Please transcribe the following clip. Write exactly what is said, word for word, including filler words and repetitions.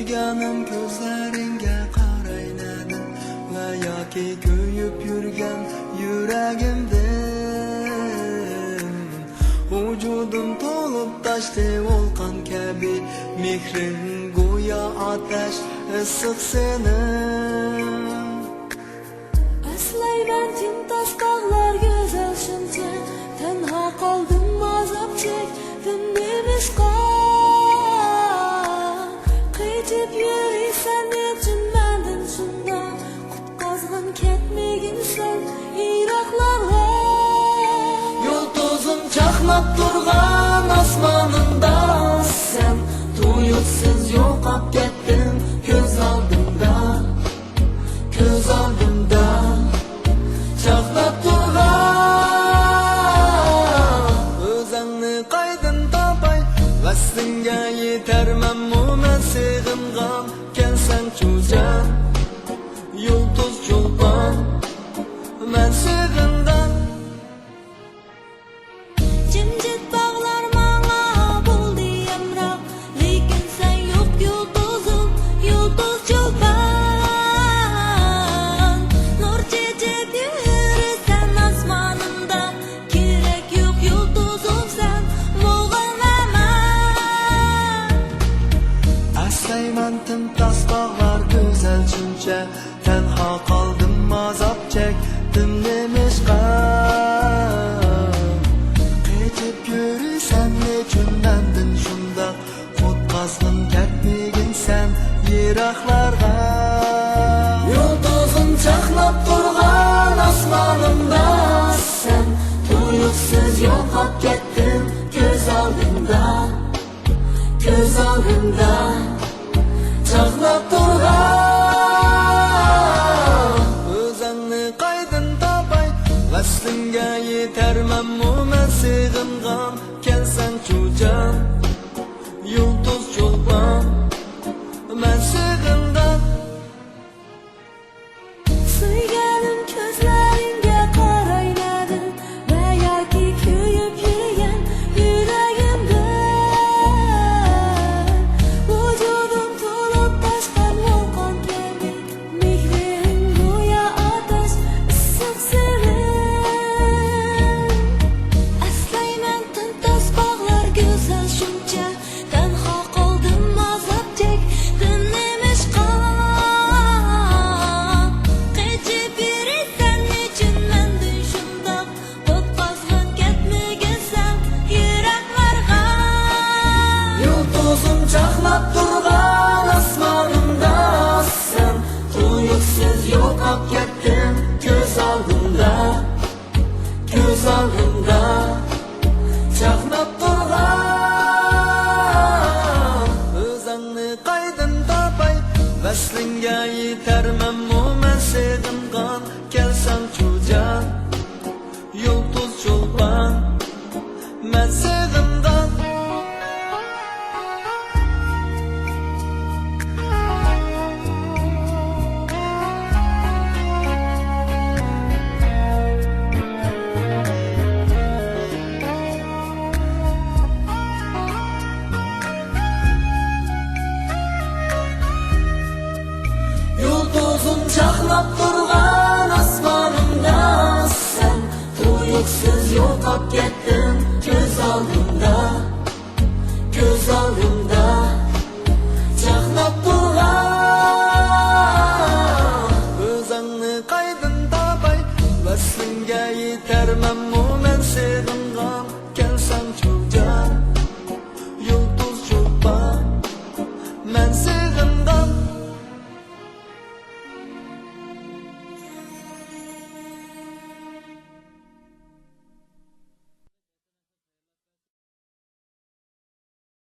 سۆيگەنىم كۆزلىرىڭگە قاراي نەدىن ۋە ياكى كۆيۈپ يۈرگەن يۈرىكىمدىن. ۋۇجۇدۇم تولۇپ تاشتى ۋولقان كەبى، مېھرىڭ گويا ئاتەش ئىسسىق سېنىڭ. ئەسلەيمەن تىمتاس باغلار گۈزەل شۇنچە، تەنھا قالدىم ئازاب چەكتىم نېمىشقا؟ قېچىپ يۈرىسەن نېچۈن مەندىن شۇنداق؟ قۇت قازغىن كەتمىگىنسەن يىراقلارغا. يۇلتۇزۇم چاقناپ تۇرغان ئاسمانىمدا سەن تۇيۇقسىز يوقاپ كەتتىڭ كۆز ئالدىمدا. كۆز ئالدىمدا چاقناپ تۇرغان ئۆزۈڭنى قايدىن تاپاي، ۋەسلىڭگە يېتەرمەنمۇ مەن سېغىنغان، كەلسەڭچۇ جان، يۇلتۇز چولپان، مەن سېغىنغان. جىمجىت باغلار ماڭا بولدى ئەمراق، لېكىن سەن يوق يۇلتۇزۇم، يۇلتۇز چولپان. نۇر چېچەك گۆھىرى سەن ئاسمانىمدا، كېرەك يوق يۇلتۇزۇم سەن بولغان ئەمەس. ئەسلەيمەن تىمتاس باغلار گۈزەل شۇنچە، تەنھا قالدىم ئازاب چەكتىم نېمىشقا؟ قېچىپ يۈرىسەن نېچۈن مەندىن شۇنداق؟ قۇت قازغىن كەتمىگىنسەن يىراقلارغا. يۇلتۇزۇم چاقناپ تۇرغان ئاسمانىمدا سەن تۇيۇقسىز يوقاپ كەتتىڭ كۆز ئالدىمدا. كۆز ئالدىمدا چاقناپ تۇرغان ئۆزۈڭنى قايدىن تاپاي، ۋەسلىڭگە يېتەرمەنمۇ مەن سېغىنغان، كەلسەڭچۇ جان، يۇلتۇز چولپان، مەن سېغىنغان. سۆيگەنىم كۆزلىرىڭگە قاراي نەدىم ۋە ياكى كۆيۈپ يۈرگەن يۈرىكىمدە. ۋۇجۇدۇم تولۇپ تاشقان ۋولقان كەبى، مېھرىڭ گويا ئاتەش ئىسسىق سېنىڭ. ئەسلەيمەن تىمتاس باغلار گۈزەل شۇنچە، تەنھا قالدىم ئازاب چەكتىم نېمىشقا؟ قېچىپ يۈرىسەن نېچۈن مەندىن شۇنداق؟ قۇت قازغىن كەتمىگىنسەن يىراقلارغا. يۇلتۇزۇم چاقناپ تۇرغان ئاسمانىمدا سەن تۇيۇقسىز يوقاپ كەتتىڭ كۆز ئالدىمدا. كۆز ئالدىمدا چاقناپ تۇرغان ئۆزۈڭنى قايدىن تاپاي، ۋەسلىڭگە يېتەرمەنمۇ مەن سېغىنغان، كەلسەڭچۇ جان، يۇلتۇز چولپان، مەن سېغىنغان. يۇلتۇزۇم چاقناپ تۇرغان ئاسمانىمدا سەن تۇيۇقسىز يوقاپ كەتتىڭ كۆز ئالدىمدا. كۆز ئالدىمدا چاقناپ تۇرغان ئۆزۈڭنى قايدىن تاپاي، ۋەسلىڭگە يېتەرمەنمۇ مەن سېغىنغان، كەلسەڭچۇ جان، يۇلتۇز چولپان، مەن سېغىنغان.